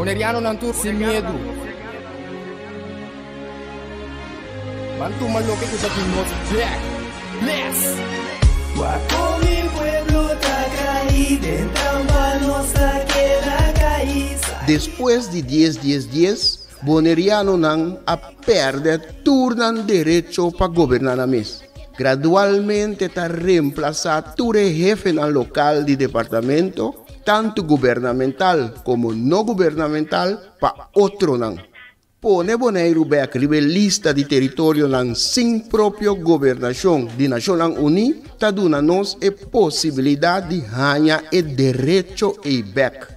Bonerianonan tur sin miedu. Ban tuma loke ku ta di nos bek. Bless! Wak kon mi pueblo ta kai den trampa nos ta keda kai. Despues di dies dies dies, Bonerianonan a pèrdè tur nan derecho pa goberná nan mes. Gradualmente ta remplasá tur e hefenan lokal di departamento, tantu gubernamental komo no gubernamental, pa otronan. Pone Boneiru bèk riba e lista di teritorionan sin propio gobernashon di Nashonnan Uní ta duna nos e posibilidat di haña e derecho ei bèk.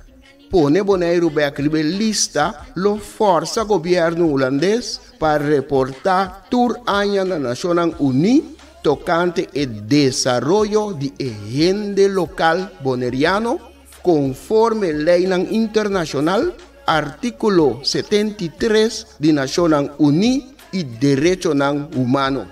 Pone Boneiru bèk riba e lista lo fòrsa gobièrnu hulandes pa reportá tur aña na Nashonnan Uní tokante e desaroyo di e hende lokal boneriano konforme leinan internashonal, artíkulo 73 di Nashonnan Uní i derechonan humano.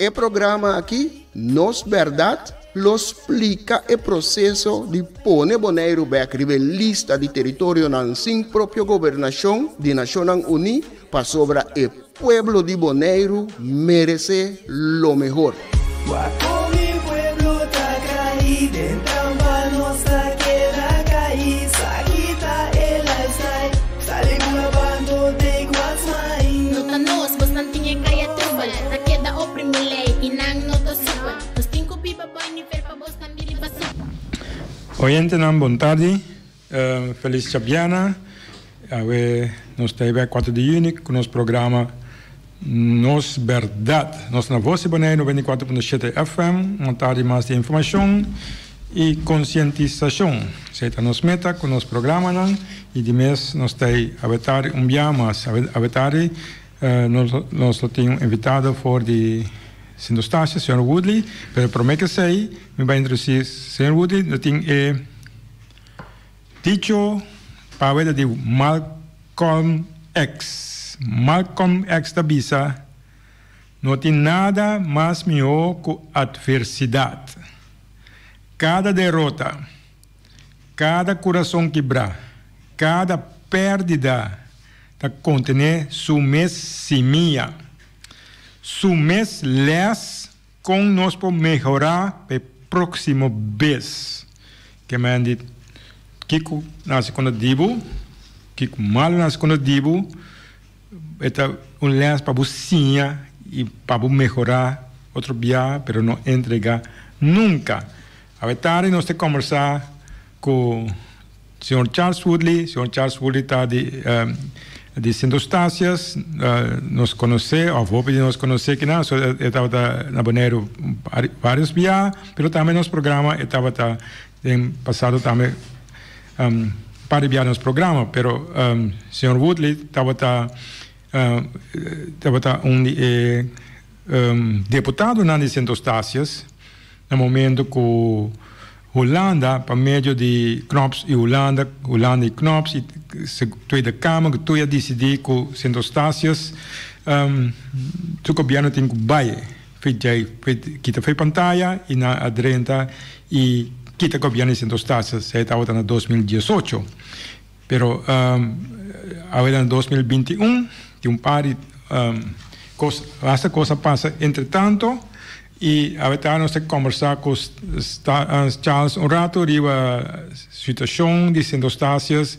E programa aki, Nos Bèrdat, lo splika e proseso di pone Boneiru bèk riba e lista di teritorionan sin propio gobernashon di Nashonnan Uní pasobra e pueblo di Boneiru meresé lo mehor. Wak kon mi pueblo ta kai den trampa nos ta keda kai sa kita e lifestyle sali ku la bando take what's mine. No ta nos, bosnan tin e kaya trubel Ta keda oprimi lei i nan no ta supel Nos tin ku biba bou e nivel pa bosnan biri basura. Oyentenan bon tardi, felis djabièrnè. Awe nos ta riba e kuater di yüni ku nos programa Nos Bèrdat. Nos na Vos di Boneiru 94.7 FM, un tardi mas di informashon i konsientisashon. Esei ta nos meta ku nos programanan i di mes nos ta awe tardi un bia mas. Awe tardi nos lo tin un invitado for di Sint Eustatius, señor Woodley, pero promé ku esei mi bai introdusí señor Woodley, lo tin e. Dicho paweda di Malcolm X. Malcolm X ta bisa, No tin nada mas mihó ku atversidat. Kada derota, kada kurason kibrá, kada pèrdida ta kontené su mes simia, su mes lès. Kon nos por mehorá pa e próksimo bes? Ke men di, Kiko nase kontra di bo, kiko malu nase kontra di bo, e ta un lès pa bo siña i pa bo mehorá otro bia, pero no entregá nunka. Awe tardi nos ta kòmbersá ku Señor Charles Woodley. Señor Charles Woodley ta di di Sint Eustatius. Nos conoce, of hopi di nos conoce kina, so e tabata na Boneiru varios bia, pero tambe nos programa e tabata den pasado tambe un par di bia nos programa, pero señor Woodley tabata tabata un di e deputadonan di Sint Eustatius na momento cu Hulanda pa medio di Knops y Hulanda, Hulanda y Knops y Tweede Kamer cu tur a dicidi cu Sint Eustatius su gobierno tin cu bay kita fey pantaya y nan a drenta y kita gobierno di Sint Eustatius esey tabata na 2018 pero awe na 2021 tin un par di cos basta cos a pasa entre tanto. I awe ta nos ta kombersá ku Charles un ratu riba situashon di Sint Eustatius,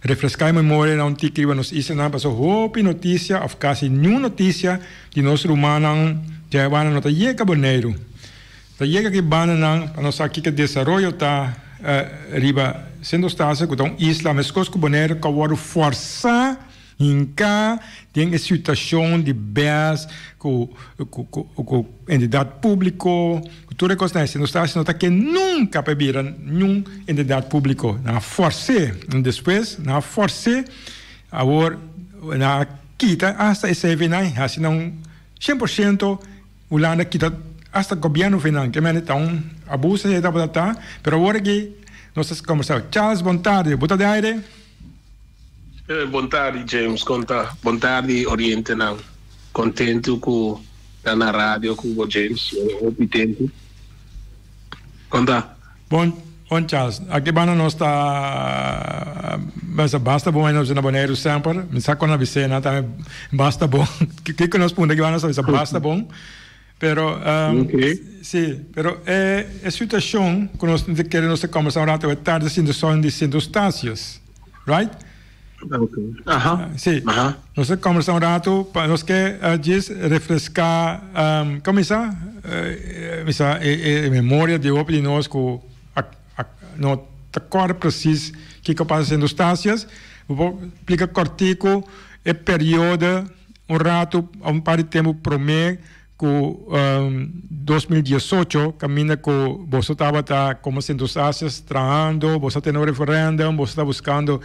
refreská e memoria na un tiki riba nos islanan pasobra hopi notisia òf kasi niun notisia di nos rumannan dja e banda no ta yega Boneiru. Ta yega ki bandanan pa nos sa kiko desaroyo ta riba Sint Eustatius ku ta un isla meskos ku Boneiru ku a wòrdu fòrsá Hinká den e situashon di bes ku ku entidat públiko, ku tur e kosnan esei. Nos ta hasi no ta ke nunka pa e bira niun entidat públiko. Nan a fòrs'é. Despues nan a fòrs'é, awor nan a kita asta e CV-nan i hasi nan un shen por shento Hulanda kita asta gobièrnu fe nan. Ke mende ta un abuso esei tabata ta. Pero awor aki nos ta kombersá. Charles, bon tardi. Bo ta den aire? Bon tardi James, kon ta? Bon tardi orientenan. Kontentu ku ta na radio ku bo James, hopi tempu. Kon ta? Bon, bon Charles. Aki banda nos ta Basta basta bon nos na Boneiru semper. Mi sa kon a bis'é nan tambe basta bon. Kiko nos punta ki nos a bisa basta bon. Pero si, pero e e situashon ku nos ta kere nos ta kombersá un rato awe tardi sinti son di Sint Eustatius, right? Aha. Si. Aha. Nos ta kombersá un rato pa nos ke djis refreská kuminsá misa e memoria di hopi di nos ku a No ta kòrda presis kiko pasa Sint Eustatius. Bo por splika kòrtiku e periodo un ratu, un par di tempu promé ku 2018 kaminda ku boso tabata komo Sint Eustatius trahando, boso a tene un referèndum, boso ta buskando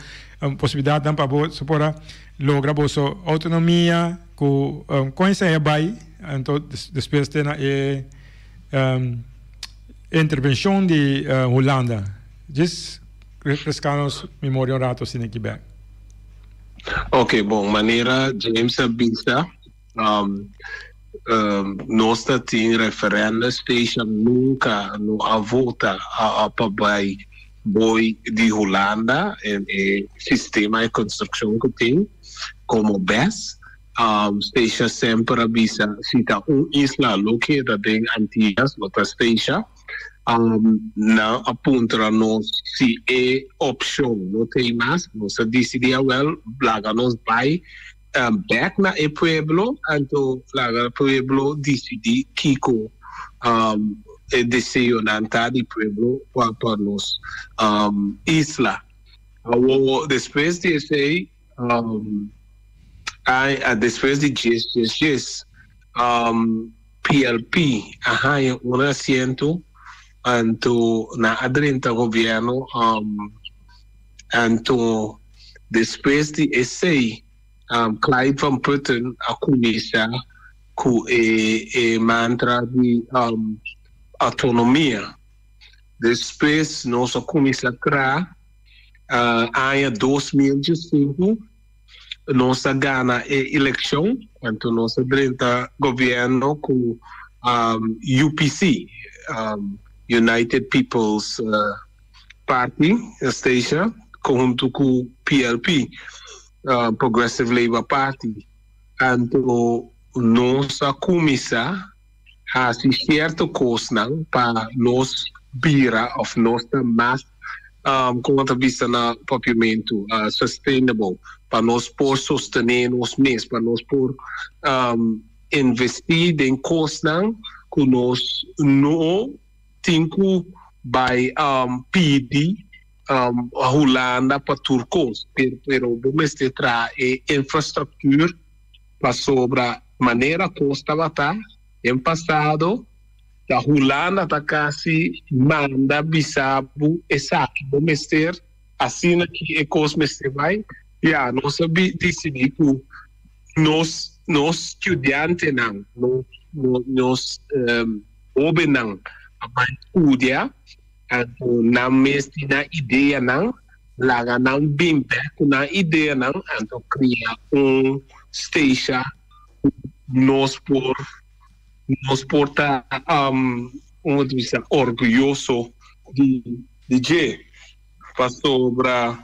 posibilidatnan pa boso por a logra boso outonomia ku kon esei a bai anto despues te na e Intervencion di Hulanda. Djis refresca nos memoria un rato asina aki bek. Ok, bon, manera James a bisa, nos ta tin referendum station nunca no a vota pa bai boy di Hulanda en e sistema e construccion cu tin como bes. Stacia semper a bisa si ta un isla lo keda den Antillas lo ta Stacia. Nan a puntra nos si e opcion no t'ey mas, nos a dicidi awel laga nos bay bek na e pueblo anto laga pueblo dicidi kico e deseonan ta di pueblo pa nos isla. Awor despues di esey. Ai, despues di djes djes djes, PLP a haña un asiento, anto nan a drenta gobierno, anto despues di esei Clyde van Putten a cuminsa cu e mantra di autonomia. Despues nos a cuminsa traha. Aña 2005 nos a gana e eleccion, anto nos a drenta gobierno cu UPC, United People's Party, Statia, conhunto cu PLP, Progressive Labour Party. Anto nos a cuminsa haci cierto cosnan pa nos bira of nos ta mas como ta bisa na papiamento sustainable, pa nos por sostene nos mes, pa nos por investi den cosnan cu nos no tin cu bay pidi Hulanda pa tur cos, pero bo mester traha e infrastructuur pasobra manera cos tabata den pasado ta Hulanda ta casi manda bisa bo esaki bo mester asina ki e cos mester bay. Ya nos a dicidi cu nos nos studiantenan nos hobennan a bay studia anto nan mes tin nan ideanan. Laga nan bin bek ku nan ideanan anto kria un steisha ku nos por nos por ta como ta bisa orguyoso di di dje pasobra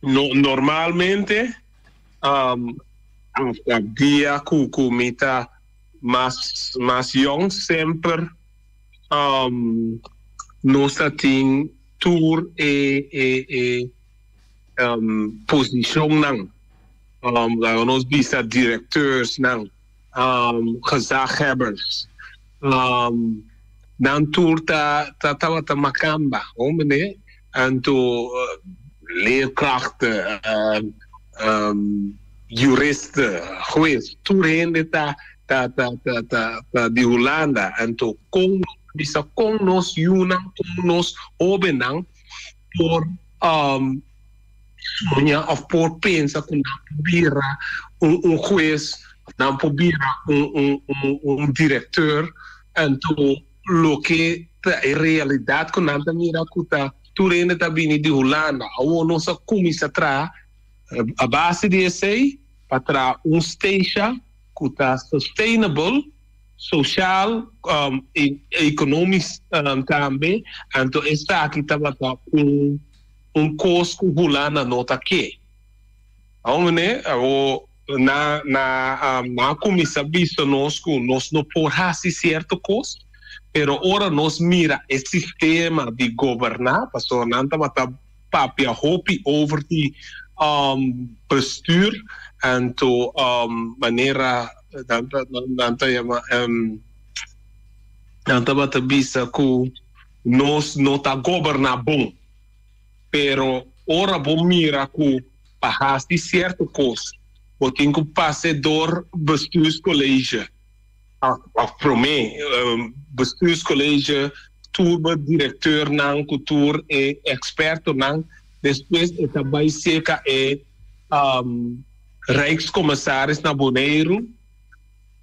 no normalmente hasta dia ku ku mi ta mas mas yong semper nos ta tin tur e e e posicionnan, laga nos bisa directeursnan, gezaghebbers, nan tur ta ta tabata makamba, ho mene? Anto leerkrachten, juristen, hues, tur hende ta ta ta ta ta ta di Hulanda. Anto kon nos ta bisa kon nos yunan, kon nos hobennan por soña of por pensa ku nan por bira un un hues, nan por bira un un un un directeur. Anto loke ta e realidat ku nan ta mira ku ta tur hende ta bini di Hulanda. Awor nos a kuminsá traha a base di esei pa traha un steisha ku ta sustainable, social i economisch tambe. Anto esaki tabata un. Un kos ku Hulanda no ta ke. Awor meneer, awor na na nan a kuminsá bisa nos ku nos no por hasi sierto kos, pero ora nos mira e sistema di goberná, pasobra nan tabata papia hopi over di bestuur anto manera nan ta nan ta yama nan tabata bisa ku nos no ta goberná bon. Pero ora bo mira ku pa hasi sierto kos bo tin ku pase dor bestuurscollege òf promé bestuurscollege tur bo direkteurnan ku tur e ekspertonan despues e ta bai serka e Rijkscommissaris na Boneiru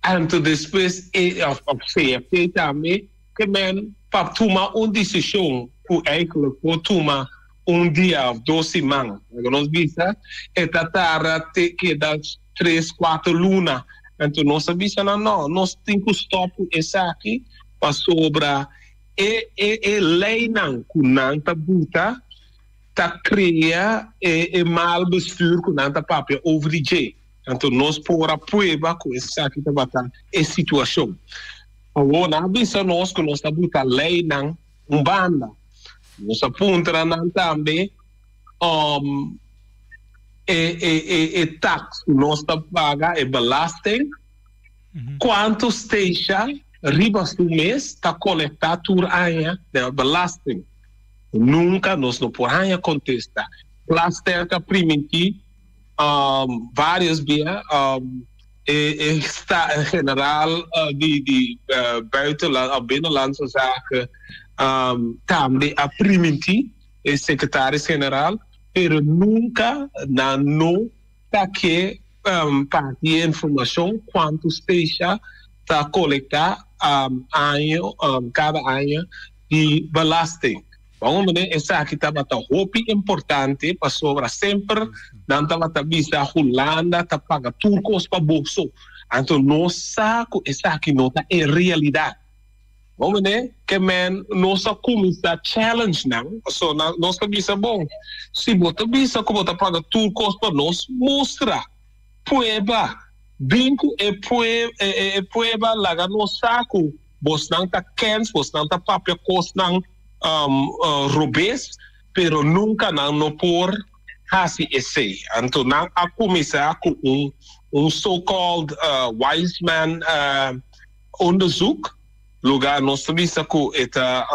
anto despues e òf CFT tambe. Ke men pa tuma un desishon ku eigenlijk por tuma un dia òf dos siman, laga nos bisa, e ta tarda te keda tres, kuater luna. Anto nos a bisa nan, no, nos tin ku stòp ku esaki pasobra e e e leinan ku nan ta buta ta krea e e mal bestuur ku nan ta papia over di dje. Anto nos por a prueba ku esaki tabata e situashon. Awor nan a bisa nos ku nos ta buta leinan un banda. Nos a puntra nan tambe um e e e e tax ku nos ta paga, e belasting, kuantu Statia riba su mes ta kolektá tur aña den e belasting. Nunka nos no por haña kontesta. Plasterk a primintí um varios bia um e e sta generaal di di buitenland of binnenlandse zaken um tambe a primintí e secretaris generaal pero nunka nan no ta ke um parti e informashon kuantu Statia ta kolektá um año um kada aña di belasting. Bon meneer, esaki tabata hopi importante pasobra semper nan tabata bisa Hulanda ta paga tur kos pa boso. Anto nos sa ku esaki no ta e realidat. Bon meneer, ke men nos a kuminsá challenge nan, pasobra nos ta bisa bon, si bo ta bisa ku bo ta paga tur kos pa nos, mustra, prueba, bin ku e prueba laga nos sa ku Bosnan ta kens, bosnan ta papia kosnan robes, pero nunka nan no por hasi esei. Anto nan a kuminsá ku un un so called wise man onderzoek, luga nos ta bisa ku e ta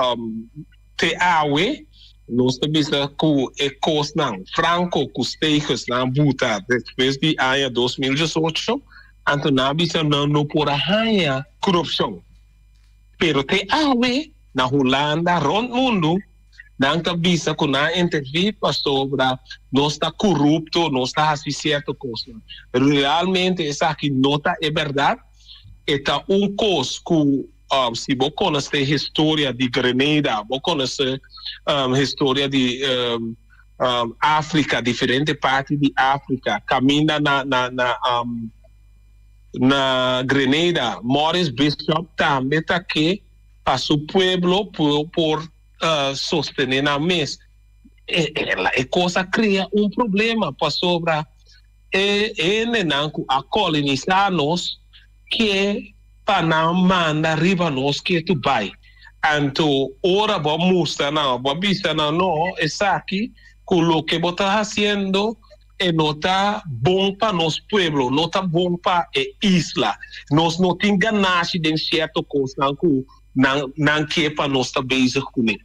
te awe nos ta bisa ku e kosnan franko ku Steegers nan a buta despues di aña 2018, Anto nan a bisa nan no por a haña korupshon. Pero te awe na Hulanda rond mundu nan ta bisa ku nan a intervi pasobra nos ta korupto, nos ta hasi sierto kosnan. Realmente esaki no ta e bèrdat. E ta un kos ku si bo konosé historia di Grenada, bo konosé historia di Afrika, diferente parti di Afrika, kaminda na na na na Grenada, Morris Bishop tambe ta ke pa su pueblo por por sostené nan mes. E e kos a krea un problema pasobra e hendenan ku a kolonisá nos ke pa nan manda riba nos ketu bai. Anto ora bo a mustra nan, bo a bisa nan, no, esaki ku loke bo ta hasiendo e no ta bon pa nos pueblo, no ta bon pa e isla. Nos no tin ganashi den sierto kosnan ku nan nan ke pa nos ta bezig kuné.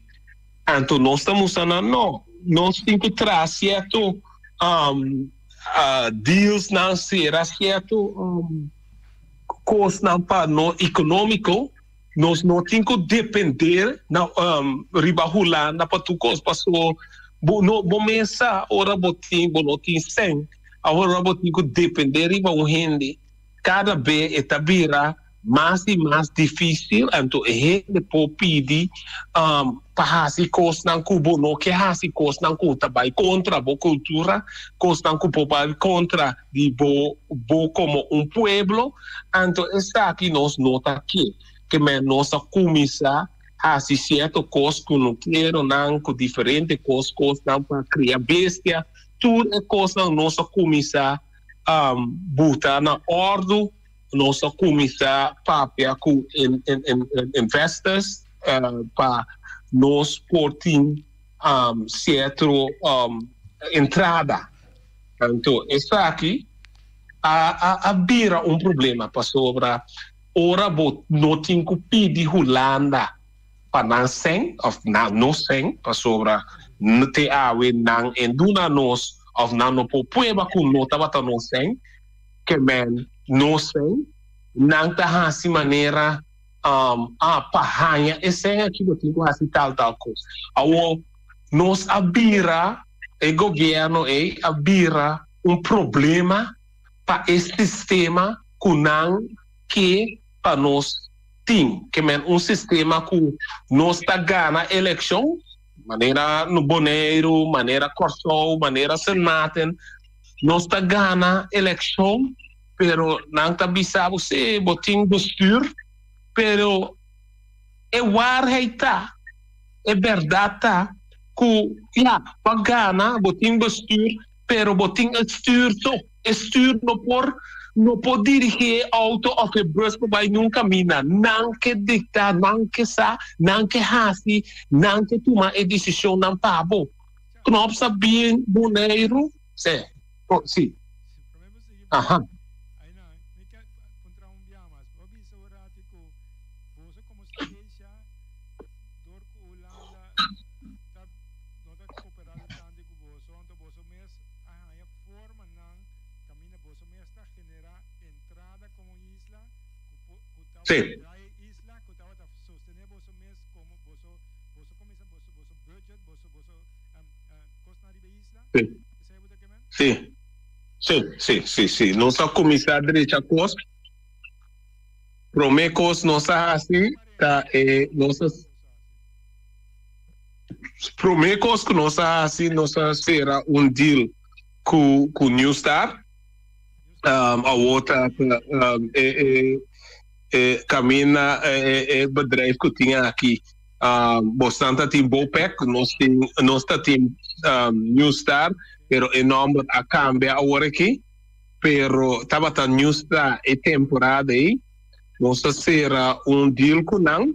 Anto nos ta mustra nan, no, nos tin ku traha sierto dealsnan, sera sierto kosnan pa no ekonómiko. Nos no tin ku depender na riba Hulanda pa tur kos paso bo no bo mes sa ora bo tin bo no tin sèn ora bo tin ku depender riba un hende kada be e ta bira mas i mas difisil anto e hende por pidi pa hasi kosnan ku bo no ke hasi kosnan ku ta bai kontra bo kultura kosnan ku por bai kontra di bo bo komo un pueblo anto esaki nos no ta ke ke men nos a kuminsá. hasi sierto kos kunukeronan ku diferente kos kosnan pa kria bestia tur e kosnan nos a kuminsá buta na òrdu nos a kuminsá papia ku investors pa nos por tin sierto entrada anto esaki a bira un problema pasobra Ora bo no tin ku pidi Hulanda pa nan sèn òf nan no sèn pasobra te awe nan en duna nos òf nan no por prueba ku no tabata nos sèn, ke men no sèn, nan ta hasi manera ah pa haña e sèn aki bo tin ku hasi tal tal kos. Awor nos a bira, e gobièrnu ei a bira un problema pa e sistema ku nan ke pa nos tin. Ke men un sistema ku nos ta gana elekshon, manera Boneiru, manera Kòrsou, manera Sint Maarten, nos ta gana elekshon, pero nan ta bisa bo si bo tin bestuur, pero e waarheid ta, e bèrdat ta ku ya, bo a gana, bo tin bestuur, pero bo tin e stuur so. E stuur no por no por dirigí e outo òf e bus pa bai nun kaminda. Nan ke diktá, nan ke sa, nan ke hasi, nan ke tuma e desishonnan pa bo. Knops a bin Boneiru? Sí. Oh, sí. Aha. Caminda boso mes ta genera entrada como isla cu cu ta Sí. draai e isla cu tabata sostene boso mes como boso boso cuminsa boso boso budget boso boso cosnan riba e isla Sí. esey bo ta ke men? Sí. Sí, sí, sí, sí. Nos a cuminsa drecha cos. Prome cos nos a haci ta e nos a Prome cos cu nos a haci nos a cera un deal cu cu New Star. Um, awor ta um, e, e, e caminda e, e bedrijf cu tin aki. Um, bosnan ta tin Bopec, nos tin nos ta tin um, New Star, pero e nomber a cambia awor aki. Pero tabata New Star e temporada ei. Nos a cera un deal cu nan.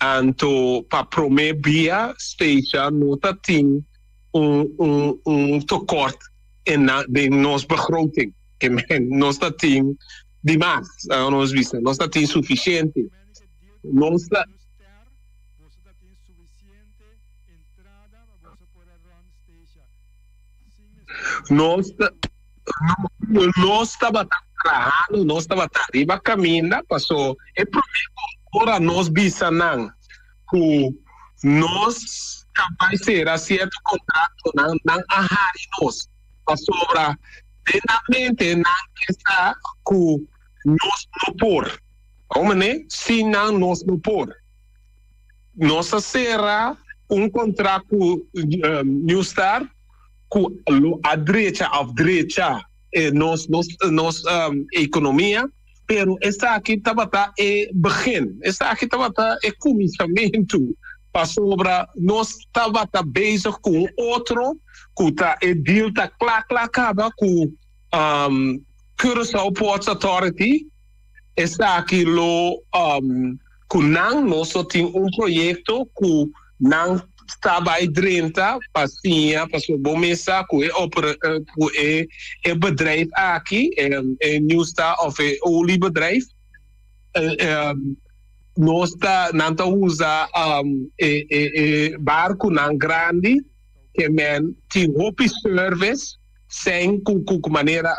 Anto pa prome bia Stacia no ta tin un un un tekort en na den nos begroting. Ke men nos ta tin di mas, nos bisa, nos ta tin sufisiente. Nos ta. Nos ta nos tabata trahando, nos tabata riba caminda, paso e prome ora nos bisa nan cu nos ta bay cera cierto contratonan, nan a hari nos, pasobra den nan mente nan ke sa cu nos no por. Awor mane, sin nan nos no por. Nos a cera un contract cu New Star cu lo a drecha of drecha nos nos nos economia, pero esaki tabata e begin, esaki tabata e cuminsamentu, pasobra nos tabata bezig cu un otro cu ta e deal ta cla cla caba cu Curaçao Ports Authority, esaki lo Cu nan nos lo tin un proyecto cu nan ta bay drenta pa siña pasobra bo mes sa cu e cu e e bedrijf aki e New Star of e oliebedrijf nos ta nan ta usa e e e barconan grandi ke men tin hopi service. Sen ku ku manera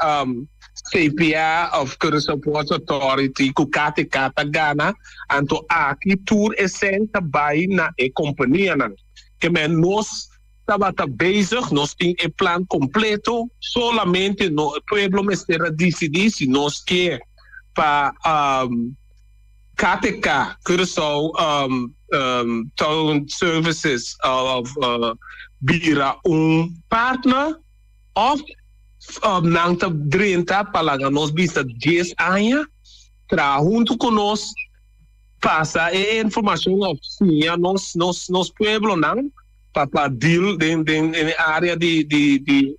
CPA of Curaçao Ports Authority ku KTK ta gana, anto aki tur e sen ta bai na e kompanianan. Ke men nos tabata bezig, nos tin e plan kompleto, solamente no e pueblo mester a disidí si nos ke pa KTK, Curaçao Town Services of bira un partner of nan ta drenta pa laga nos bisa dies aña traha hunto cu nos. Pasa e informacion of siña nos nos nos pueblonan pa pa deal den den e area di di di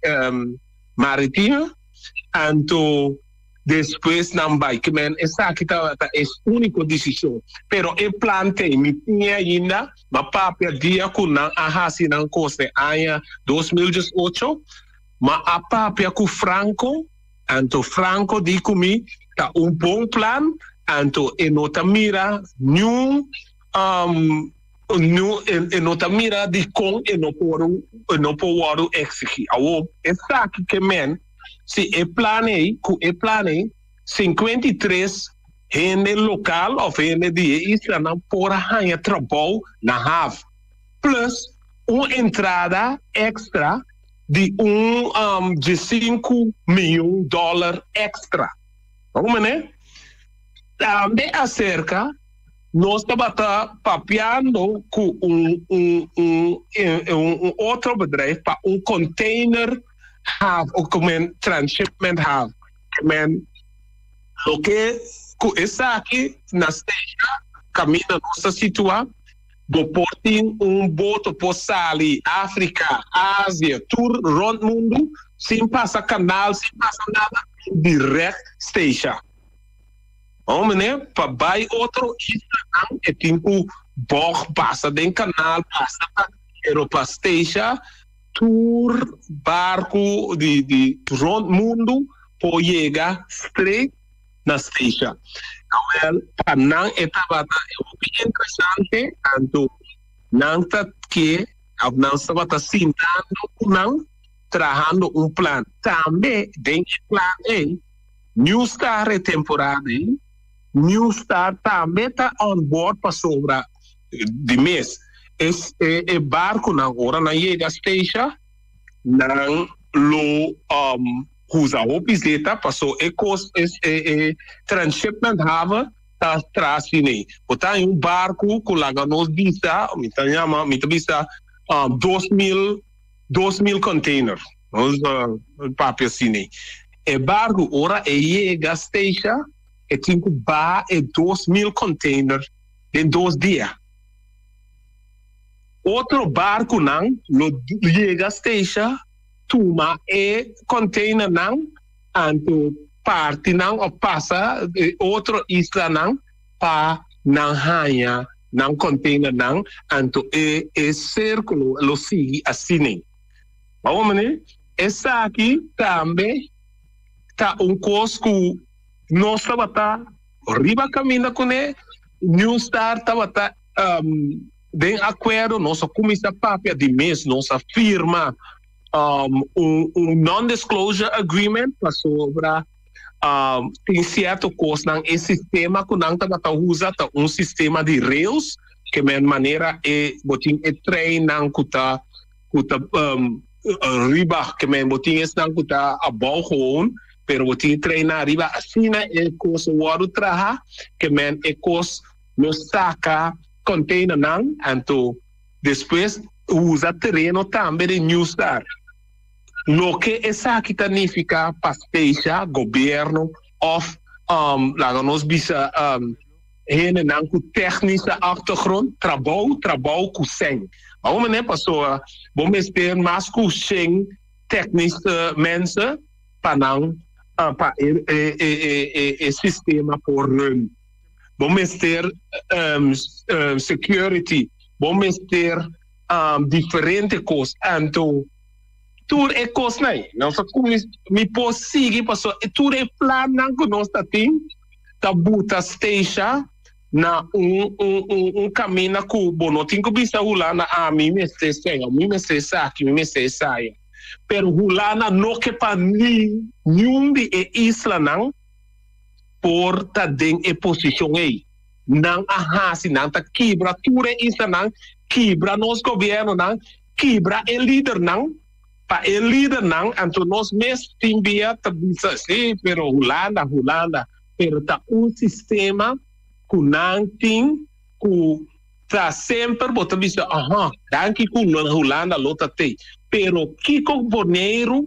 maritima anto despues nan bai ke men esaki ta ta e unico decision pero e plan tey mi tin e ainda ma papia dia cu nan a haci nan cos den aña 2018 ma a papia cu Franco. Anto Franco di cu mi ta un bon plan, anto e no ta mira niun niun e no ta mira dicon e no por e no por wordo exigi. Awor esaki ke men si e plan ey cu e plan ey 53 hende local of hende di e islanan por a haya trabou na haaf plus un entrada extra di un diesinku miyon dòler èkstra. Bo mane? Tambe aserka nos tabata papiando ku un un un un otro bedrijf pa un container haven of komo transshipment haven. Men loke ku esaki na Statia kaminda nos ta situá. Bo por tin un boto por sali Africa, Asia, tur rond mundu sin pasa canal, sin pasa nada, direct Statia. Bon meneer, pa bay otro islanan e tin cu bog pasa den canal, pasa pa, pero pa Statia tur barco di di rond mundu por yega straight na Statia. Awel, pa nan e tabata hopi interesante, anto nan ta ke of nan tabata sintando ku nan trahando un plan. Tambe den e plan ei, New Star e temporada ei, New Star tambe ta on board pasobra di mes e e barkunan ora nan yega Statia nan lo Usa hopi zeta paso e kos e e transshipment haven ta tras di nei. Bo ta haña un barku ku laga nos bisa, mi ta yama, mi ta bisa 2000, 2000 container. Nos papia asina. E barku ora e yega Statia e tin ku baha e 2000 container den dos dia. Otro barkunan lo yega Statia. Tuma e containernan anto parti nan of pasa e otro islanan pa nan haña nan containernan anto e e circulo lo sigui asina. Awor mane esaki tambe ta un cos cu nos tabata riba caminda cune, New Star tabata Den akuerdo nos a kuminsá papia di mes, nos a firma un un non-disclosure agreement pasobra tin sierto kosnan e sistema ku nan tabata usa ta un sistema di rails ke men manera e bo tin e treinnan ku ta ku ta riba ke men bo tin esnan ku ta abou gewoon pero bo tin e treinnan ariba asina e kos a wòrdu traha ke men e kos lo saka containernan anto despues usa tereno tambe den New Star. Loke esaki ta nifica pa Statia, gobierno of laga nos bisa hendenan cu technische achtergrond, trabou, trabou cu sèn. Awor mene pasobra bo mester mas cu shen technische mensen pa nan pa e sistema por run. Bo mester security, bo mester diferente kos. Anto tur e kosnan ei, nos a kuminsá, mi por sigui pasobra tur e plannan ku nos ta tin ta buta Statia na un un kaminda ku bo no tin ku bisa Hulanda, ah mi mester esei, mi mester esaki, mi mester esaya. Pero Hulanda no ke pa niun di e islanan por ta den e posishon ei. Nan a hasi, nan ta kibra tur e islanan, kibra nos gobiernonan, kibra e lidernan, pa e lidernan, anto nos mes tin bia ta bisa, si, pero Hulanda, Hulanda, pero ta un sistema ku nan tin ku ta semper bo ta bisa, aha, danki ku Hulanda lo ta tei, pero kiko Boneiru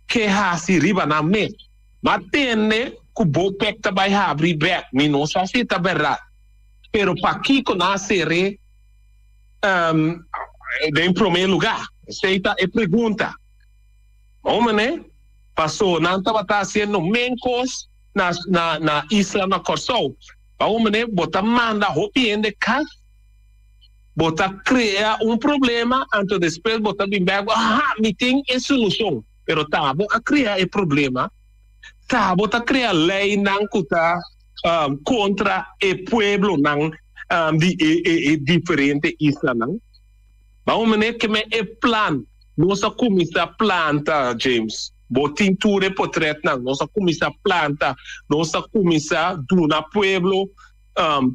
ke hasi riba nan mes? M'a tende ku bo pek ta bai habri bek. Mi no sa si ta bèrdat. Pero pakiko nan a ser'é um, den promé lugá? Esei ta e pregunta. Bon manera, paso nan tabata hasiendo menkos na na na isla na Kòrsou. Bon manera, bo ta manda hopi hende kas, bo ta krea un problema, anto despues bo ta bin bèk, aha, mi tin e solushon. Pero ta bo a krea e problema, ta bo ta krea leinan ku ta kontra e pueblonan di e e diferente islanan. Bon manera, ke men e plan Nos a kuminsá planta, James. Bo tin tur e potretnan. Nos a kuminsá planta. Nos a kuminsá duna pueblo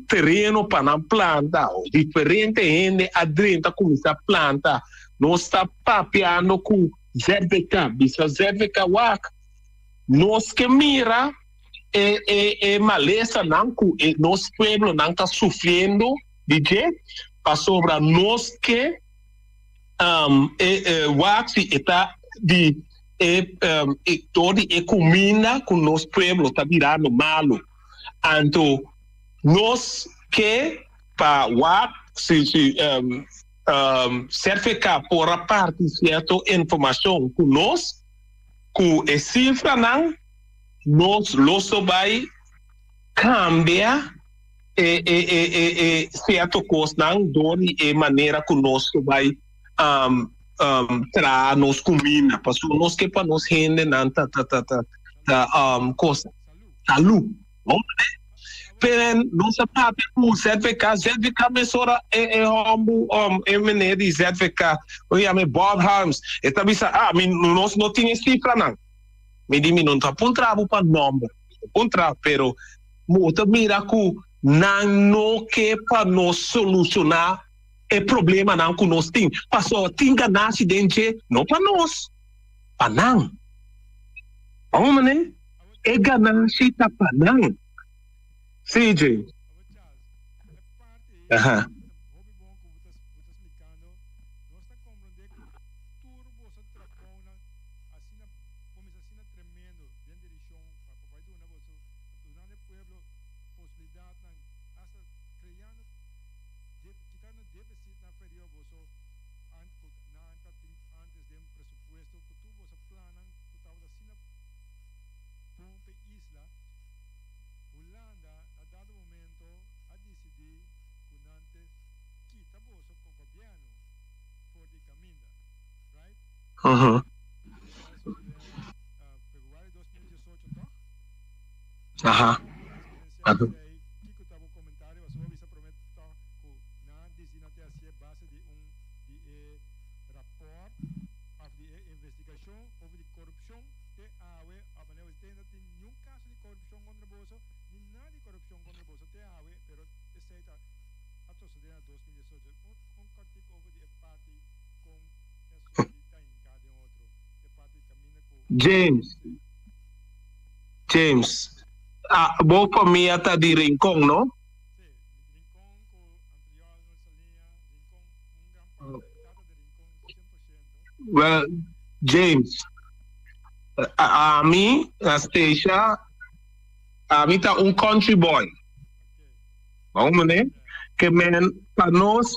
tereno pa nan planta. Diferente hende a drenta kuminsá planta. Nos ta papiando ku ZVK. Bisa ZVK, wak, nos ke mira e e e malesanan ku e nos pueblonan ta sufriendo di dje, pasobra nos ke. E e wak si e ta di e e dor di e kuminda ku nos pueblo ta birando malu. Anto nos ke pa wak si si ZVK por a parti sierto informashon ku nos ku e sifranan nos lo so bai kambia e e e e e cierto cosnan door di e manera cu nos ta bay traha nos cuminda pasobra nos ke pa nos hendenan ta ta ta ta ta cos salud pero nos a papia cu ZVK, ZVK mesora e e homber e meneer di ZVK cu yama Bob Harms e ta bisa ah mi nos no tin e cifranan mi di mi no ta puntra bo pa nomber mi ta puntra pero Bo ta mira ku nan no ke pa nos solushoná e problemanan ku nos tin, pasobra tin ganashi den dje, no pa nos, pa nan. Amo manera? E ganashi ta pa nan. Sí, James. Aha. Dunando e pueblo posibilidadnan, hasta creando, kitando deficitnan ferior boso cu nan ta tin antes den presupuesto cu tur boso plannan cu tabata asina bon p'e isla. Hulanda na dado momento a dicidi cu nan te kita boso co gobierno for di caminda, right? Esei a sucede na februari 2018 toch? Aha. Ato. James. James, Ah, bo famia ta di Rincon, no? Well, James, ami, Anastasia, ami ta un country boy. Bon, meneer? Ke men, pa nos,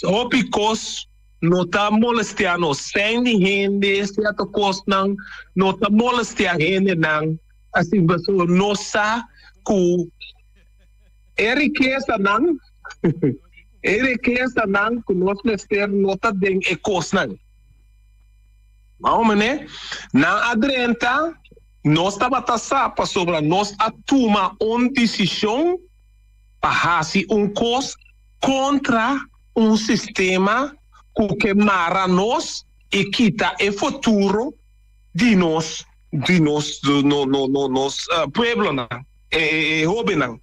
hopi kos no ta molestia nos. Zijn di hende, cierto cosnan no ta molestia hendenan. Así pasobra nos sa cu e rikesanan, e rikesanan cu nos mester no ta den e cosnan. Mao mene, nan a drenta, nos tabata sa pasobra nos a tuma un decision pa haci un cos contra un sistema ku ke mara nos i kita e futuro di nos di nos no no no nos pueblonan e e hobennan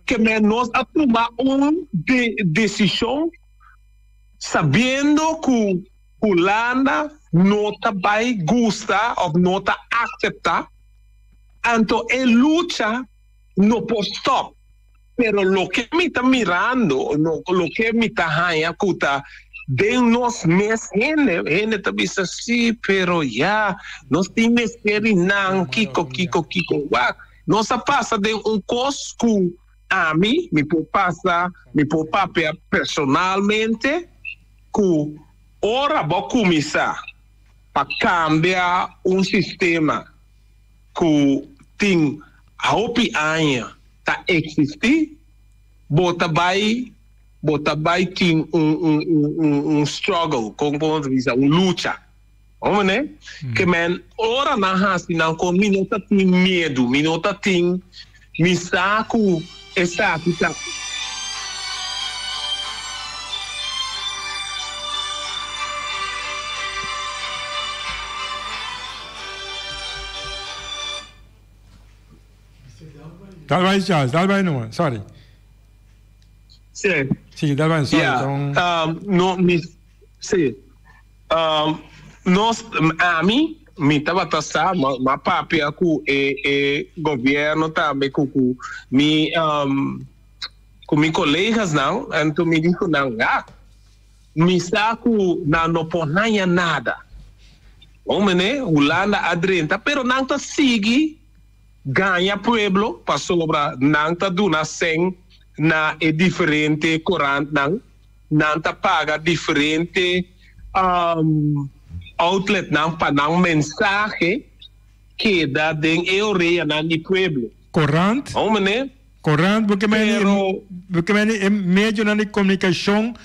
ke men nos a tuma un de desishon sabiendo ku Hulanda no ta bai gusta of no ta aksepta anto e lucha no por stop. Pero loke mi ta mirando, loke mi ta haña ku ta den nos mes hende, hende ta bisa sí, pero ya, nos tin mester di nan, kiko, kiko, kiko. Wak, nos a pasa den un kos ku. Ami mi por pasa, mi por papia personalmente ku ora bo kuminsá pa kambia un sistema ku tin hopi aña ta eksistí, bo ta bai bo ta bai tin un un un un struggle, kon bo ta bisa, un lucha. Hoor meneer? Ke men ora nan hasi nan kon mi no ta tin miedu, mi no ta tin, mi sa ku esaki ta. Dal bai Charles, dal bai numa, sorry. Sí. Sí, dal bai, sorry. Yeah. No, mi, sí. Nos, ami, mi tabata sa, m'a papia ku e e gobierno tambe ku ku mi ku mi kolegasnan, anto mi di ku nan, ya, mi sa ku nan no por haña nada. Bon mene, Hulanda a drenta, pero nan ta sigui gaña pueblo pasobra nan ta duna sèn na e diferente korantnan. Nan ta paga diferente outletnan pa nan mensahe keda den e oreanan di pueblo. Korant? Hou meneer? Korant, bo ke meni, bo ke meni e medionan di komunikashon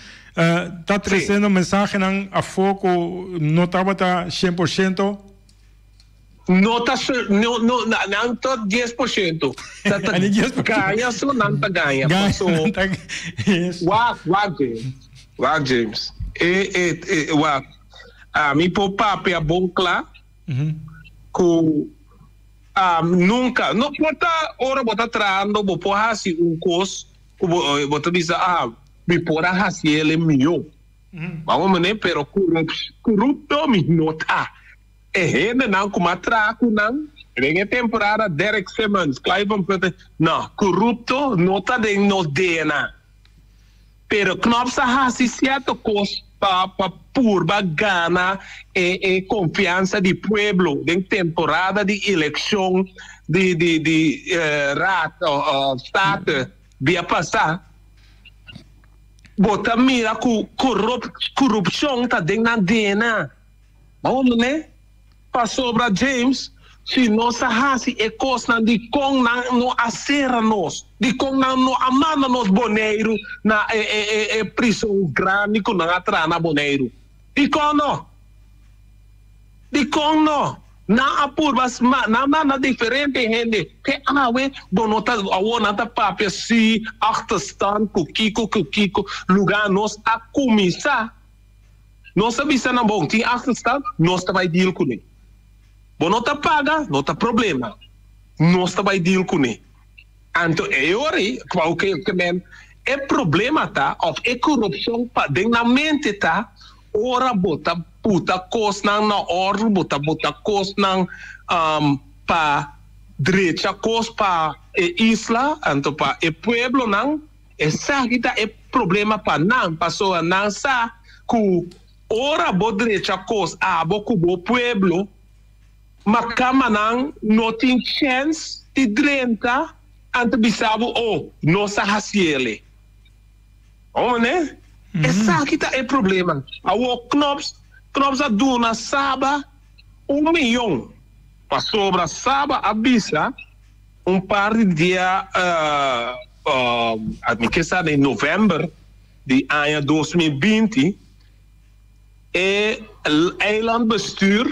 ta tresiendo mensahenan afó ku no tabata 100%? No ta no no nan ta 10%. Ta ta gaña so nan ta gaña. Paso wak wak James. Wak James. E e e wak. Ami por papia bon kla ku nunka no por ta ora bo ta trahando bo por hasi un kos ku bo bo ta bisa ah mi por a hasi el mihó. Wak mane pero korupto mi no ta. E hendenan ku m'a traha ku nan den e temporada, Derek Simmons, Clive van Putten, no, korupto no ta den nos DNA. Pero Knops a hasi sierto kos pa pa purba gana e e konfiansa di pueblo den temporada di elekshon di di di Raad of Staten bia pasá. Bo ta mira ku korupshon ta den nan DNA. Bo ne? Pasobra James, si nos a hasi e kosnan, dikon nan no a sera nos? Dikon nan no a manda nos Boneiru na e e e e prison grandi ku nan a traha na Boneiru? Dikon no? Dikon no? Nan a purba nan a manda diferente hende te awe bo no ta awor nan ta papia si achterstand ku kiko ku kiko luga nos a kuminsá. Nos a bisa nan, Bon, tin achterstand, nos ta bai deal kuné. Bo no ta paga, no ta problema, nos ta bai deal kuné. Anto e ora ei, kua ke ke men, e problema ta, òf e korupshon pa den nan mente ta, ora bo ta puta kosnan na òrdu, bo ta bota kosnan pa drecha kos pa e isla, anto pa e pueblonan, Esaki ta e problema pa nan, pasobra nan sa ku ora bo drecha kos abo ku bo pueblo, makamanan no tin chèns di drenta anto bisa bo, oh, nos a hasiele. Bo mane? Esaki ta e problema. Awor Knops, Knops a duna Saba un miyon, pasobra Saba a bisa. Un par di dia mi ke sa den november di aña 2020 e eilandbestuur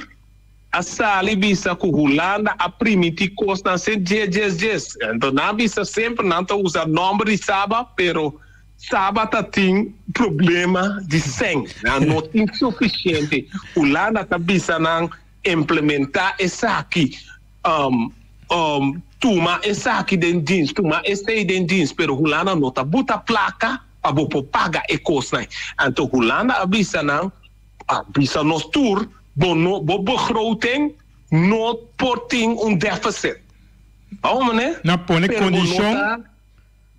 a sali bisa ku Hulanda a primiti kosnan sin dje djes djes. Enton nan a bisa semper nan ta usa nomber di Saba pero Saba ta tin problema di sèn. Nan no tin sufisiente. Hulanda ta bisa nan implementa esaki. Tuma esaki den djins, tuma esei den djins, pero Hulanda no ta buta plaka pa bo por paga e kosnan. Anto Hulanda a bisa nan, a bisa nos tur, bo no, bo begroting no por tin un deficit. Awor mane? Nan pone kondishon.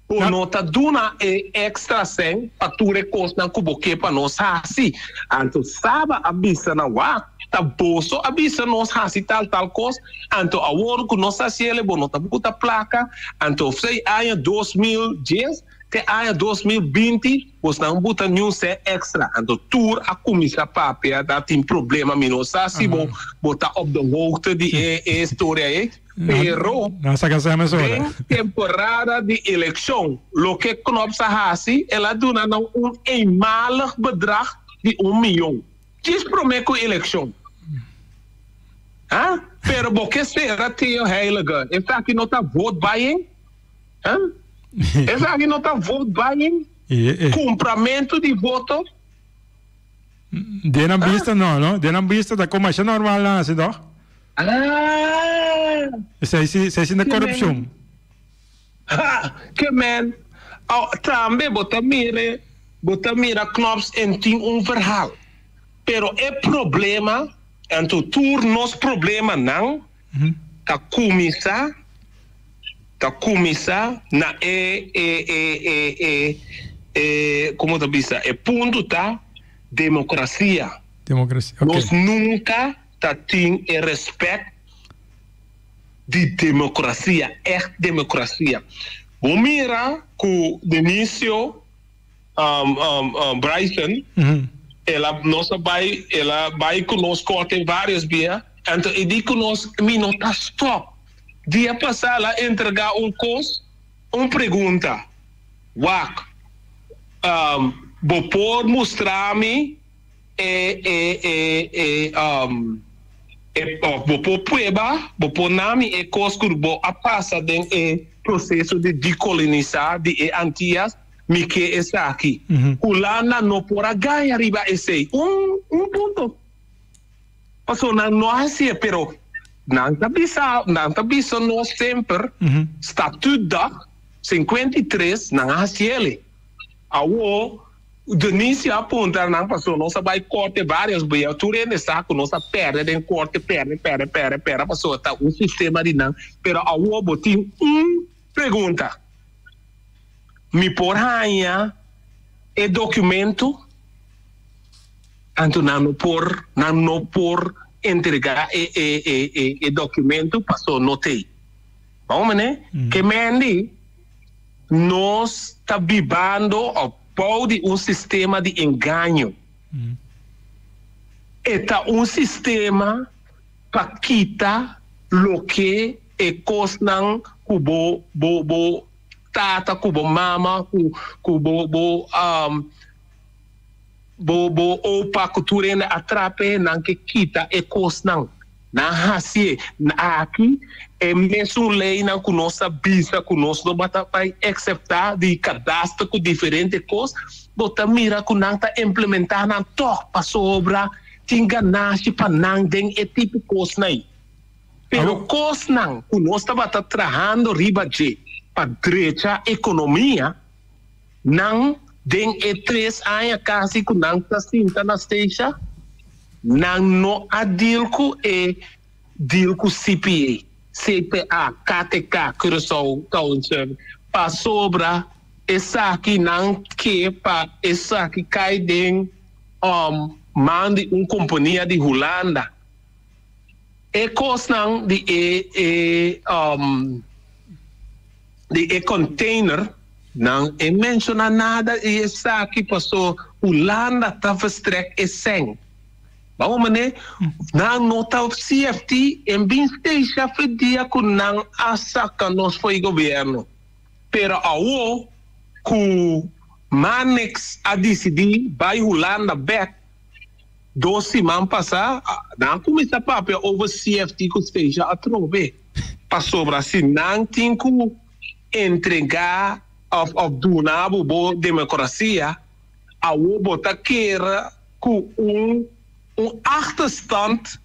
Bo no ta duna e extra sèn pa tur e kosnan ku bo ke pa nos hasi. Anto Saba a bisa nan, Wak! Ta boso a bisa nos hasi tal tal kos, anto awor ku nos ta hasiel bo no ta buta plaka, anto fei aña 2010 te aña 2020 bosnan buta niun sèn èkstra, anto tur a kuminsá papia ta tin problema, mi no sa si bo bo ta op de hoogte di e e historia ei, pero den temporada di elekshon loke Knops a hasi el a duna nan un eenmalig bedrag di un miyon. Djis promé ku elekshon. Ha? Pero bo ke sera Theo Heyliger. Esaki no ta vote buying? Ha? Esaki no ta vote buying? Kumpramentu di voto? Den nan bista no, no? Den nan bista ta kon masha normal nan hasi toch? Ah! Esei si, esei si ta korupshon. Ha! Ke men. Aw, tambe bo ta mire, bo ta mira Knops en tin un verhaal. Pero e problema, anto tur nos problemanan ta cuminsa, ta cuminsa na e, e, e, e, e, e, como ta bisa, e punto ta democracia. Democracia, ok. Nos nunca ta tin e respect di democracia, echt democracia. Bo mira cu Denicio Bryson, el a, nos a bay, el a bay cu nos corte varios bia, anto e di cu nos, mi no ta stop. Dia pasa el a entrega un cos, un pregunta, wak, bo por mustra mi E e e e um e of bo por prueba, bo por nami e kos ku bo a pasa den e proseso di dekolonisá di e Antias, mi ke esaki. Hulanda no por a gaña riba esei. Un un punto. Pasobra nan no a hasié, pero nan ta bisa, nan ta bisa nos semper, Statuutdag 53 nan a hasiel. Awor Denise a puntra nan pasobra nos a bai korte varios bia, tur hende sa ku nos a pèrdè den korte, pèrdè, pèrdè, pèrdè, pèrdè pasobra ta un sistema di nan. Pero awor bo tin un pregunta, mi por haña e dokumento? Anto nan no por, nan no por entregá e e e e dokumento pasobra no t'ei. Bon mene? Ke mendi? Nos ta bibando of bou di un sistema di engaño. E ta un sistema pa kita loke e kosnan ku bo bo bo tata ku bo mama ku ku bo bo bo bo opa ku tur hende a trape nan ke kita e kosnan. Nan hasié. Aki e mesun leinan ku nos a bisa ku nos no bata bai ekseptá di kadaster ku diferente kos, bo ta mira ku nan ta implementá nan tòg pasobra tin ganashi pa nan den e tipo kosnan ei. Pero kosnan ku nos tabata trahando riba dje pa drecha ekonomia, nan den e tres aña kasi ku nan ta sinta na steisha, nan no a deal ku e deal ku CPA, CPA, KTK, Curaçao Town Service, pasobra esaki nan ke pa esaki kai den man di un kompania di Hulanda. E kosnan di e e di e container nan e menciona nada di esaki paso Hulanda ta verstrek e sèn. Bamo mane nan no ta CFT en bin steisha fe dia ku nan a saka nos fo'i gobierno. Pero awo ku Marnix a disidi bai Hulanda bek dos siman pasa nan a kuminsa papia over CFT ku steisha atrobe. Pasobra si nan tin ku entregá òf òf duna bo bo demokrasia, awor bo ta kere ku un un achterstand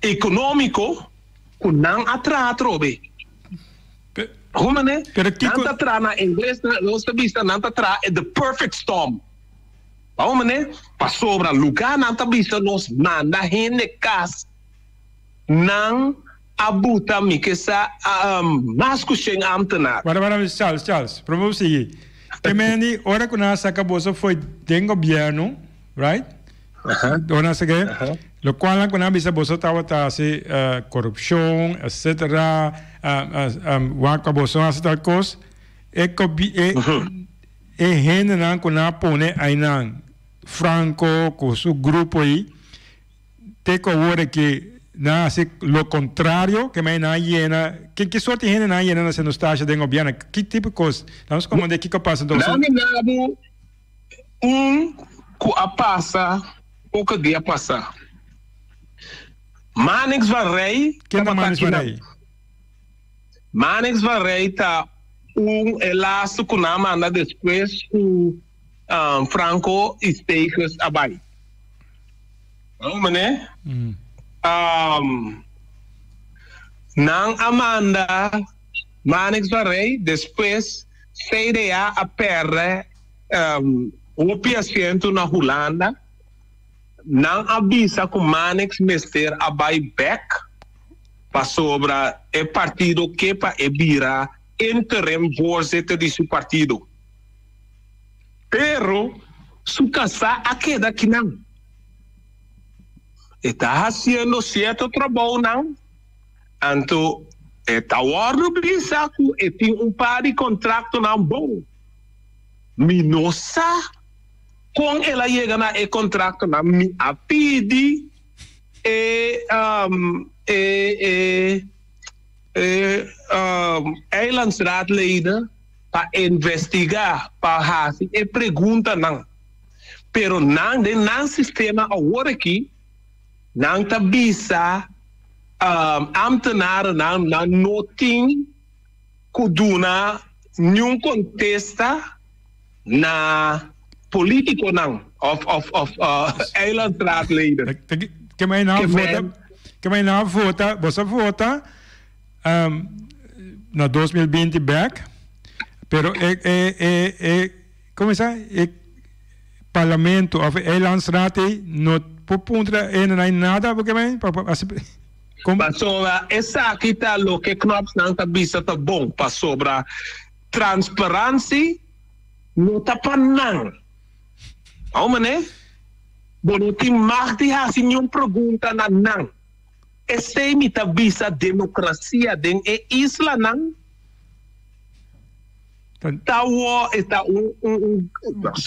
ekonómiko ku nan a traha atrobe. Ho manera? Nan ta traha na ingles, nos ta bisa nan ta traha the perfect storm. Bao manera? Pasobra lugar nan ta bisa nos manda hende cas, nan a buta mi ke sa mas cu shen ambtenaar. Wara wara Charles Charles prome bo sigui. Te meni ora cu nan a saca boso fo'i den gobierno right? Dona sige, lo cual nan cu bisa boso tabata haci corupcion, etc. Wak pa boso haci tal cos. E e e hendenan cu nan a pone aynan, Franco cu su grupo ayi, te cu awor aki nan a haci lo contrario, ke mei nan a yena, ke ke soort di hende nan a yena na Sint Eustatius den gobierno? Ki tipo di cos? Nan nos comprende kico a pasa entonces. Nan mira bo un cu a pasa poco dia pasa. Manix van Rij Ken ta tabata Manix van akinan. Rij? Manix van Rij ta un e laatste cu nan a manda despues cu Franco y Stegers a bay. Oh, meneer. Nan a manda Manix van Rij, despues CDA a perde hopi asiento na Hulanda. Nan a bisa cu Manix mester a bay bek pasobra e partido ke pa e bira interim voorzitter di su partido. Pero su kasá a keda kinan. E ta hasiendo sierto trabounan, anto e ta wòrdu bisa ku e tin un par di kontraktonan bon. Mi no sa kon el a yega na e kontraktonan. Mi a pidi e e e e eilandsraadleden pa investigá, pa hasi e preguntanan. Pero nan den nan sistema awor aki nan ta bisa ambtenarennan nan no tin ku duna niun kontesta na politikonan of of of eilandsraadleden. Ke men nan vota, ke men nan vota, boso vota na 2020 bek, pero e e e e Como esa e parlamento of e eilandsraad ei no por puntra e no hay nada porque men pa pa así como Pasobra esaki ta loke Knopsnan ta bisa ta bon, pasobra transparansi no ta pa nan. Awor manera bo no tin mag di hasi niun pregunta na nan. Esei mi ta bisa demokrasia den e islanan. Ta wo e ta un un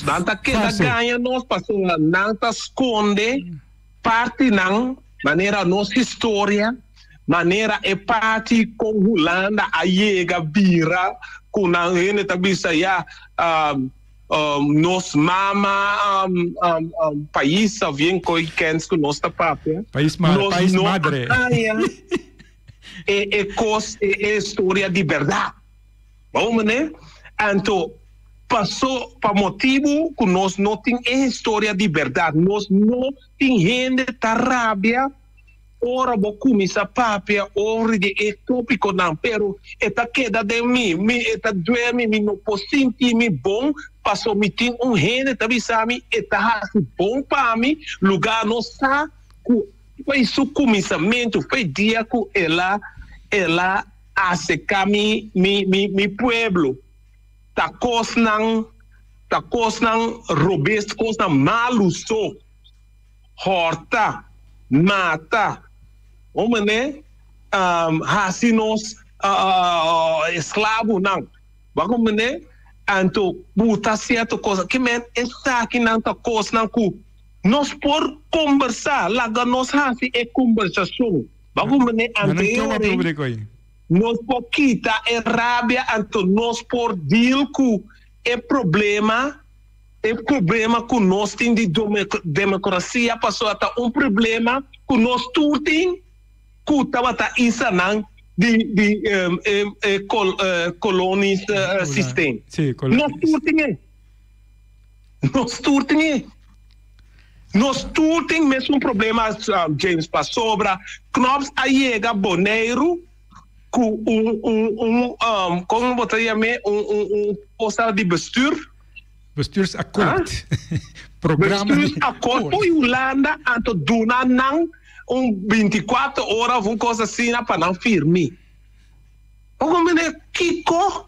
nan ta keda gaña nos pasobra nan ta skonde partinan manera nos historia, manera e parti kon Hulanda a yega bira ku nan hende ta bisa ya nos mama pais of yen koy kens ku nos ta papia nos no a haña e kos e historia di bèrdat. Bon manera? Anto, paso pa motibu ku nos no tin e historia di bèrdat, nos no tin hende ta rabia ora bo kuminsá papia over di e tópikonan, pero e ta keda den mi, mi e ta duer mi, mi no por sinti mi bon paso mi tin un hende ta bisa mi e ta hasi bon pa mi, lugá no sa ku foi su kuminsamentu, foi dia ku el a el a. Acerca mi mi mi mi pueblo ta cosnan ta cosnan robes cosnan malu so horta mata un mane haci nos esclavonan bo a comprende anto buta cierto cosa ki men esakinan ta cosnan cu nos por combersa laga nos haci e combersacion. Bo comprende anterior nos por kita e rabia anto nos por deal cu e problema e problema cu nos tin di democracia pasobra ta un problema cu nos tur tin cu tabata isanan di di e colonies system nos tur tin e. Nos tur tin e. Nos tur tin mesun problema James pasobra Knops a yega Boneiru ku un un un kon bo ta yam'é un un un cosa di bestuur. Bestuursakkoord. Programa di Bestuursakkoord fo'i Hulanda anto duna nan un binticuatro ora of un cosa asina pa nan firmi. Bo comprende kiko?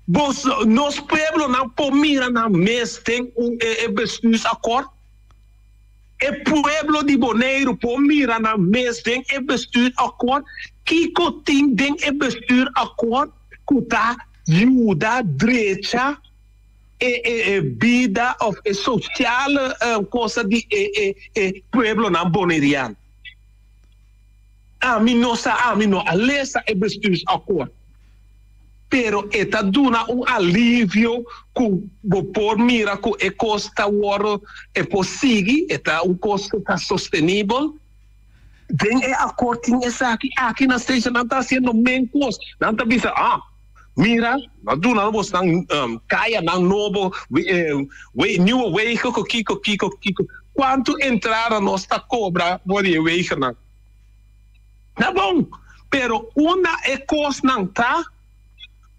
Bos, nos pueblonan por mira nan mes den un e bestuursakkoord? E pueblo di Boneiru por mira nan mes den e bestuursakkoord? Kiko tin den e bestuursakkoord ku ta yuda drecha e e bida of e sociale cosa di e e e pueblonan boneriano? Ami no sa, ami no a lesa e bestuursakkoord. Pero e ta duna un alivio ku bo por mira ku e kos ta wòrdu, e por sigui, e ta un kos ku ta sostenibel. Den e akòrt tin esaki, aki na station nan ta hasiendo men kos. Nan ta bisa, ah, mira, nan duna bosnan kayanan nobo, nieuwe wegen ku kiko, kiko, kiko. Kuantu entrada nos ta kobra for di e wegennan? Ta bon, pero unda e kosnan ta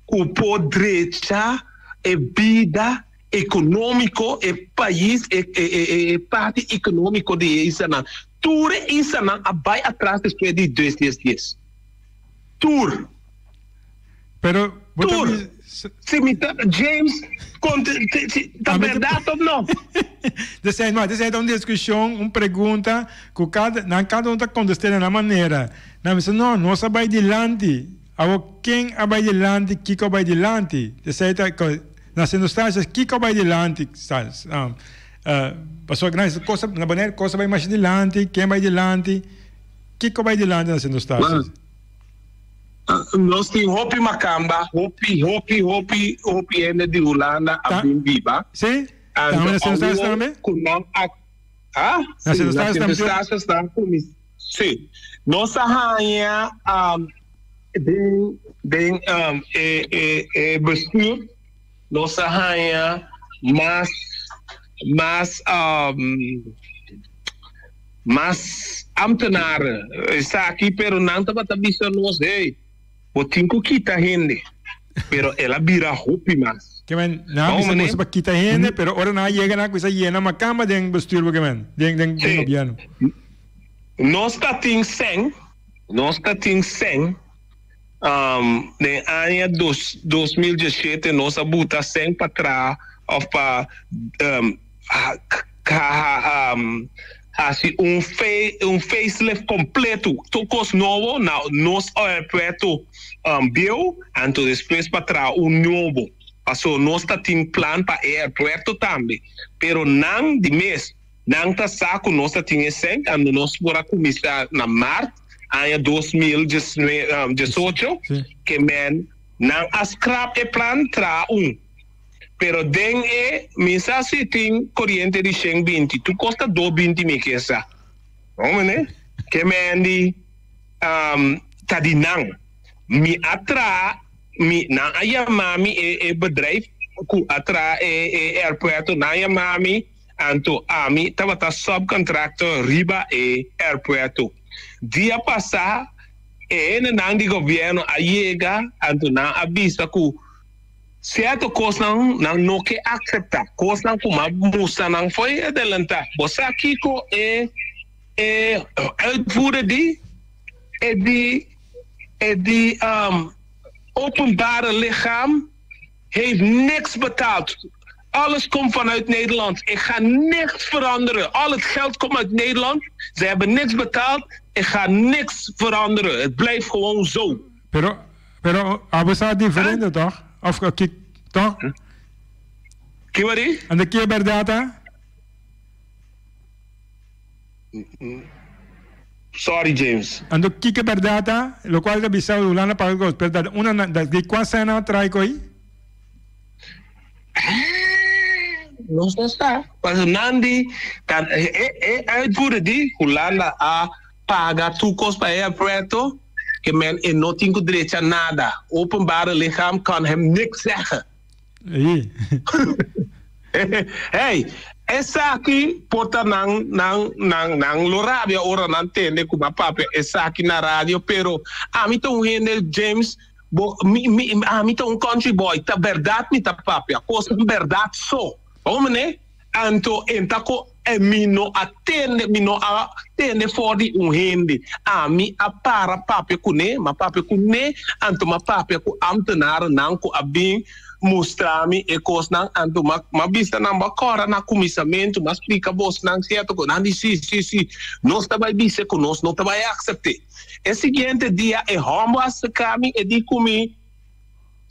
ku por drecha e bida ekonómiko, e pais, e e parti ekonómiko di e islanan? Tur e islanan a bai atras despues di dos dies dies. Tur. Pero bo ta Tur. bisa. Si mi ta James konte si ta bèrdat òf no? Desei no, desei ta un diskushon, un pregunta ku kada nan kada un ta kontest'é na nan manera. Nan bisa no, nos a bai dilanti. Awor ken a bai dilanti, kiko a bai dilanti? Desei ta na Sint Eustatius kiko a bai dilanti? Pasobra nan kos na Bonaire kos a bai masha dilanti, ken bai dilanti, kiko a bai dilanti na Sint Eustatius? Nos tin hopi makamba, hopi, hopi, hopi, hopi hende di Hulanda a bin biba. Sí? Anto na Sint Eustatius tambe? Ku nan a, ha? Na Sint Eustatius tambe? Na Sint Eustatius nan kuminsá. Sí. Nos a haña den den e e e bestuur nos a haña mas mas Mas ambtenaren esaki pero nan tabata bisa nos hey bo tin cu kita hende pero el a bira hopi mas. Ke men nan a bisa boso pa kita hende pero ora nan a yega nan a cuminsa yena macamba den bestuur bo ke men den den gobierno. Nos ta tin cen nos ta tin cen den aña dos 2017 nos a buta cen pa traha of pa Hasi un un facelift completo, tur cos nobo na nos aeropuerto bieu, anto despues pa traha un nobo. Paso nos ta tin plan pa e aeropuerto tambe, pero nan di mes nan ta sa cu nos ta tin esey, anto nos por a cuminsa na maart aña 2018, ke men nan a scrap e plan traha un. Pero den e mi sa si tin coriente di shen 20, tu costa do 20 mi ke sa. No mene? Ke mendi um, ta di nan. Mi a tra, mi, nan a yama mi e, e bedrijf ku a tra e, e airpuerto, nan a yama mi, anto ami tabata subcontractor riba e airpuerto. Dia pasa e hendenan di gobierno a yega, anto nan a bisa ku Sierto kosnan nan no ke akseptá, kosnan ku m'a mustra nan fo'i adelantá. Bo sa kiko e e uitvoerder di? E di e di openbare lichaam heeft niks betaald. Alles komt vanuit Nederland. Ik ga niks veranderen. Al het geld komt uit Nederland. Ze hebben niks betaald. Ik ga niks veranderen. Het blijft gewoon zo. Pero Pero abo sa diferente toch? Of ki toch? Ki wari? Ando ki e berdad ta? Sorry James. Ando ki ke berdad ta? Locual ta bisa Hulanda paga cos, pero ta una na di cua sena trai coi? Nos no sa. Pasobra nan di ta e e uitvoerder di Hulanda a paga tur kos pa e aeropuerto ke men e no tin ku drecha nada. Openbare lichaam kan hem niks zeggen. Ei. Hey, esaki por ta nan nan nan nan lo rabia ora nan tende ku m'a papia esaki na radio, pero ami ta un hende James bo mi mi ami ta un country boy, ta bèrdat mi ta papia, kosnan bèrdat so. Bo mane? Anto e ta ko. E mi no a tende, mi no a tende for di un hende. Ami a para papia kuné, m'a papia kuné, anto m'a papia ku ambtenarennan ku a bin mustra mi e kosnan, anto m'a m'a bisa nan, bo a kòrda na kuminsamentu, m'a splika bosnan sierto ku nan di si, si, si, nos ta bai bisa ku nos no ta bai aksept'é. E siguiente dia e hòmber a seka mi, e di ku mi.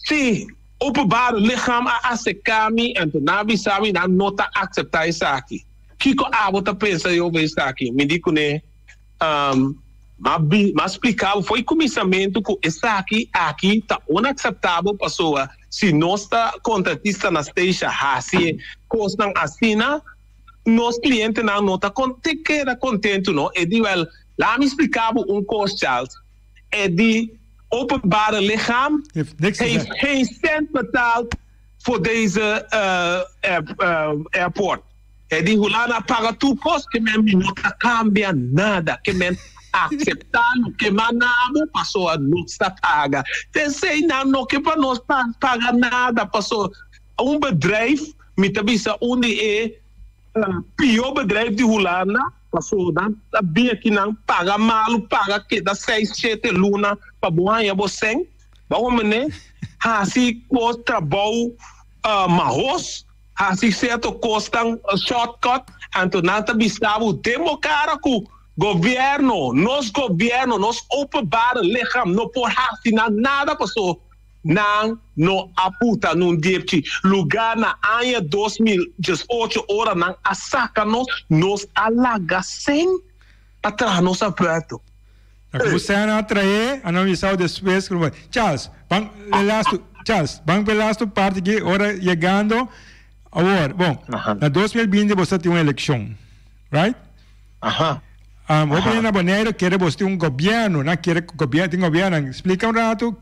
Sí, openbare lichaam a acerca mi anto nan a bisa mi nan no ta acepta esaki. Kico abo ta pensa over esaki? Mi di cune, Um, m'a bi, m'a splica bo fo'i cuminsamentu cu esaki aki ta unacceptabel pasobra si nos ta contratista na Statia haci cosnan asina, nos clientenan no ta con, te keda contento no. E di, wel, laat mi splica bo un cos Charles. E di, openbare lichaam heeft geen cent betaald voor deze airport. E di Hulanda a paga tur kos ke men mi no ta kambia nada ke men akseptá loke manda bo pasobra nos ta paga. Tensei nan no ke pa nos paga nada pasobra un bedrijf mi ta bisa un di e pió bedrijf di Hulanda. Paso nan ta bin aki nan paga malu paga keda seis shete luna pa bo haña bo sèn bo a mene hasi kos trabou mahos hasi sierto kosnan shortcut anto nan ta bisa bo den bo kara ku gobierno nos gobierno nos openbare lichaam no por hasi nan nada paso Nan no a puta nun diepchi lugar na aña 2018 ora nan a saca nos, nos a laga sen pa traha nos apuerto. Na como sen a trae, a nan bisao despues cu Charles, ban e lastu, Charles, ban pa e lastu parti aki ora yegando awor. Bon, na 2020 bo sa tin un eleccion, right? Aha. Hopi hende na Boneiru kere boso tin un gobièrnu, nan kere gobièrnu, tin gobièrnu. Splika un ratu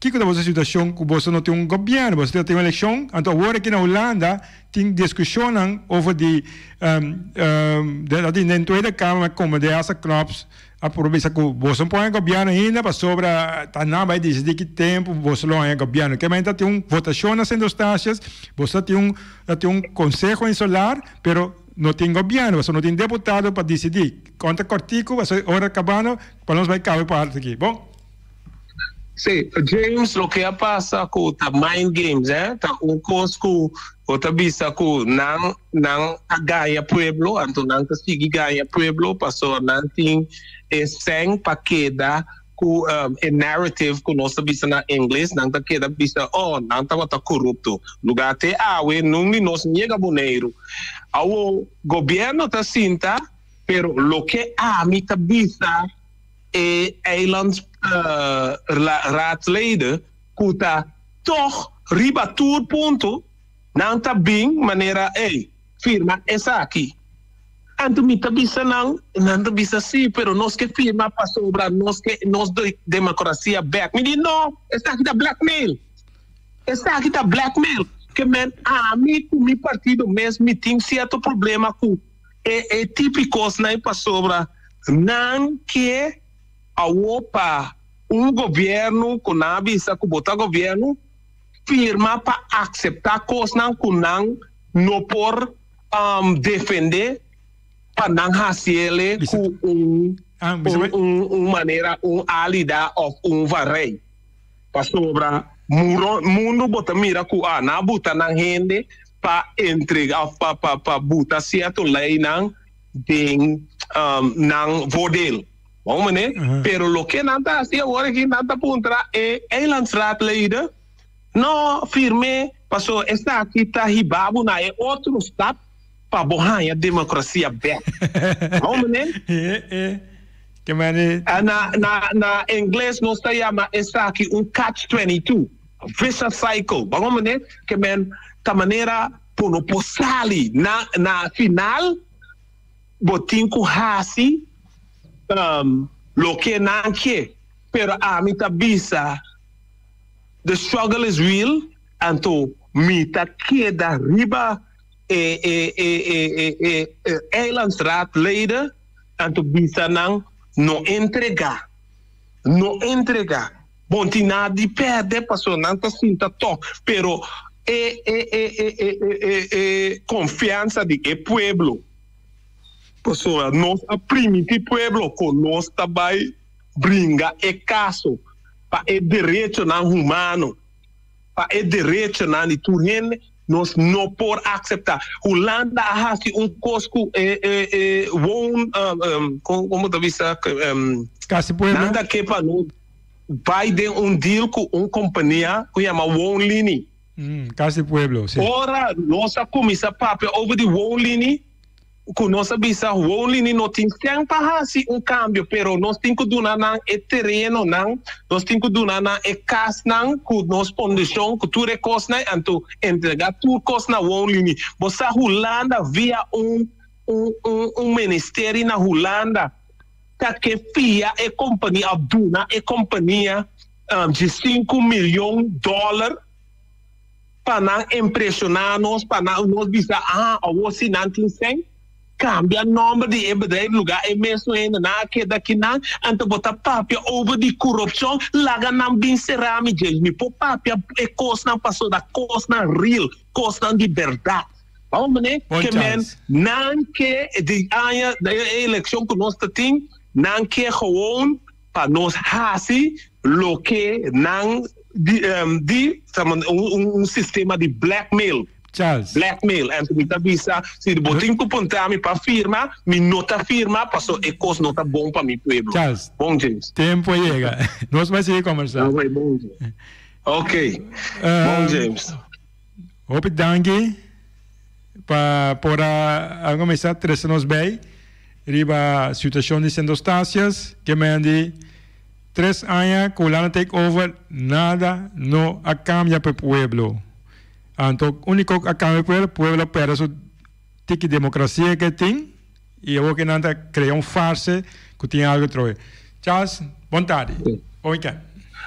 kiko ta boso situashon ku boso no tin un gobièrnu, boso tin un elekshon, anto awor aki na Hulanda tin diskushonnan over di den Tweede Kamer komo de Elsa Knops a purba bisa ku boso no por haña gobièrnu ainda pasobra ta nan bai disidí ki tempu boso lo haña gobièrnu. Ke manera ta tin un votashon na Sint Eustatius, boso ta tin un ta tin un konseho insular, pero No tin gobierno, pasobra no tin deputado pa disidí. Konta kòrtiku, pasobra ora kabando, pa nos bai kaba e parti aki. Bon. Sí, James, loke a pasa ku ta mind games, eh, ta un kos ku bo ta bisa ku nan nan a gaña pueblo, anto nan ta sigui gaña pueblo pasobra nan tin e sèn pa keda ku e narrative ku nos ta bisa na ingles, nan ta keda bisa, oh, nan tabata korupto. Lugá te awe nun di nos yega Boneiru. Awo gobièrnu ta sinta, pero loke ami ta bisa e eilandsraadsleden ku ta tòg riba tur punto nan ta bin manera, ey, firma esaki. Anto mi ta bisa nan, nan ta bisa si, pero nos ke firma pasobra nos ke nos democracia bek. Mi di no, esaki ta blackmail. Esaki ta blackmail. Ke men ami ku mi partido mes mi tin cierto problema ku e e tipi kosnan pasobra nan ke awo pa un gobierno ku nan a bisa ku bo ta gobierno firma pa acepta kosnan ku nan no por defendé pa nan hasiele ku un un manera un alida òf un varei. Pasobra mundu bo ta mira ku a nan a buta nan hende pa entrega òf pa pa pa buta sierto leinan den nan voordeel. Bon manera? Pero loke nan ta hasi awor aki nan ta puntra e eilandsraadleden. No firm'é, pasobra esaki ta hiba bo na e otro stap pa bo haña demokrasia bèk. Bon, meneer? Ke manera? Na, na, na ingles nos ta yama esaki un catch 22, vicious cycle. Bon, meneer? Ke men ta manera bo no por sali. Na, na final bo tin ku hasi loke nan ke. Pero ami ta bisa. The struggle is real anto mi ta keda riba e e e e e e eilandsraadleden anto bisa nan no entrega no entrega bon tin nada di perde pasobra nan ta sinta tog pero e e e e e e e confiansa di e pueblo. Pasobra nos a primiti pueblo ku nos ta bai bringa e kaso pa e derechonan humano, pa e derechonan di tur hende, nos no por akseptá. Hulanda a hasi un kos ku e e e woon, komo ta bisa, Kasi pueblo. Nan ta ke pa nos bai den un deal ku un kompania ku yama Woonlinie. Kasi pueblo, si. Ora nos a kuminsá papia over di Woonlinie, ku nos a bisa Woonlinie no tin sèn pa hasi un kambio, pero nos tin ku duna nan e terenonan, nos tin ku duna nan e kasnan ku nos kondishon, ku tur e kosnan, anto entregá tur kos na Woonlinie. Bo sa Hulanda via un un un un ministerio na Hulanda ta ke fia e kompania òf duna e kompania 15 milyon dòler pa nan impreshoná nos, pa nan nos bisa, ah, awor si nan tin sèn, kambia nòmber di e bedrijf, lugá e mesun hendenan a keda akinan, anto bo ta papia over di korupshon, laga nan bin será mi dje. Mi por papia e kosnan pasobra kosnan real, kosnan di bèrdat. Bamos manera Bon ke men chance. nan ke di aña, e elekshon ku nos ta tin, nan ke gewoon pa nos hasi loke nan di di un sistema di blackmail. Charles. Blackmail. Anto mi ta bisa si bo tin ku puntra mi pa firma, mi no ta firma paso e kos no ta bon pa mi pueblo. Charles. Bon James. Tempo a yega. Nos bai sigui kombersá. Bon James. Ok. Bon James. Hopi danki pa por a kuminsá trese nos bei riba situashon di Sint Eustatius ke men di tres aña ku Hulanda take over nada no a kambia pa e pueblo. Anto uniko ku a kambia pa e pueblo, pueblo a perde su tiki demokrasia ke tin i awor ke nan ta krea un farse ku tin algu trohe. Charles, bon tardi. Bon weekend.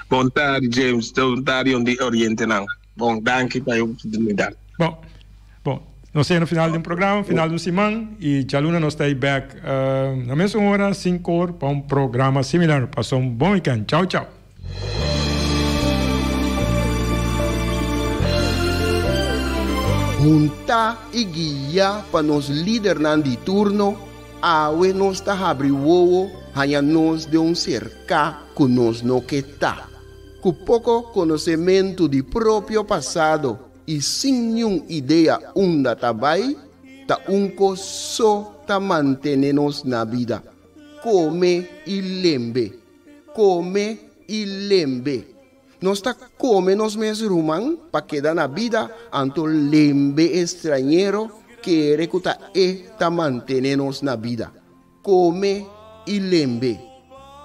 Bon tardi James, bon tardi orientenan. Bon, danki pa e oportunidat. Bon, bon. Nos ta na final di un programa, final di un siman, i djaluna nos ta ei bek na mesun ora, sinku or, pa un programa similar. Pasa un bon weekend. Chau, chau. Huntá i guiá pa nos lidernan di turno, awe nos ta habri wowo haña nos den un serká ku nos no ke ta. Ku poko konosementu di propio pasado i sin niun idea unda ta bai, ta un kos so ta mantene nos na bida, kome i lembe, kome i lembe. Nos ta kome nos mes ruman pa keda na bida, anto lembe e strañero kere ku ta e ta mantene nos na bida. Kome i lembe.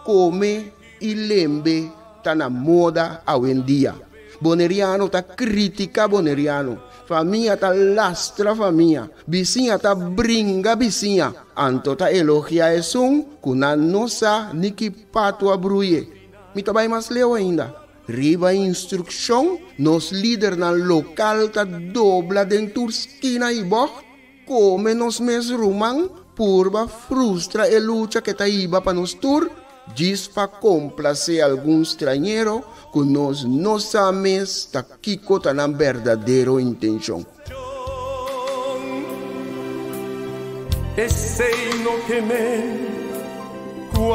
Kome i lembe ta na moda awendia. Boneriano ta kritika boneriano. Famia ta lastra famia. Bisiña ta bringa bisiña. Anto ta elogia esun ku nan no sa ni ki patu a bruye. Mi ta bai mas leu ainda. Riba instrukshon, nos lidernan lokal ta dobla den tur skina i bògt. Kome nos mes ruman purba frustra e lucha ke ta hiba pa nos tur, djis pa komplasé algun strañero ku nos no sa mes ta kiko ta nan berdadero intenshon. Esei no ke men ku.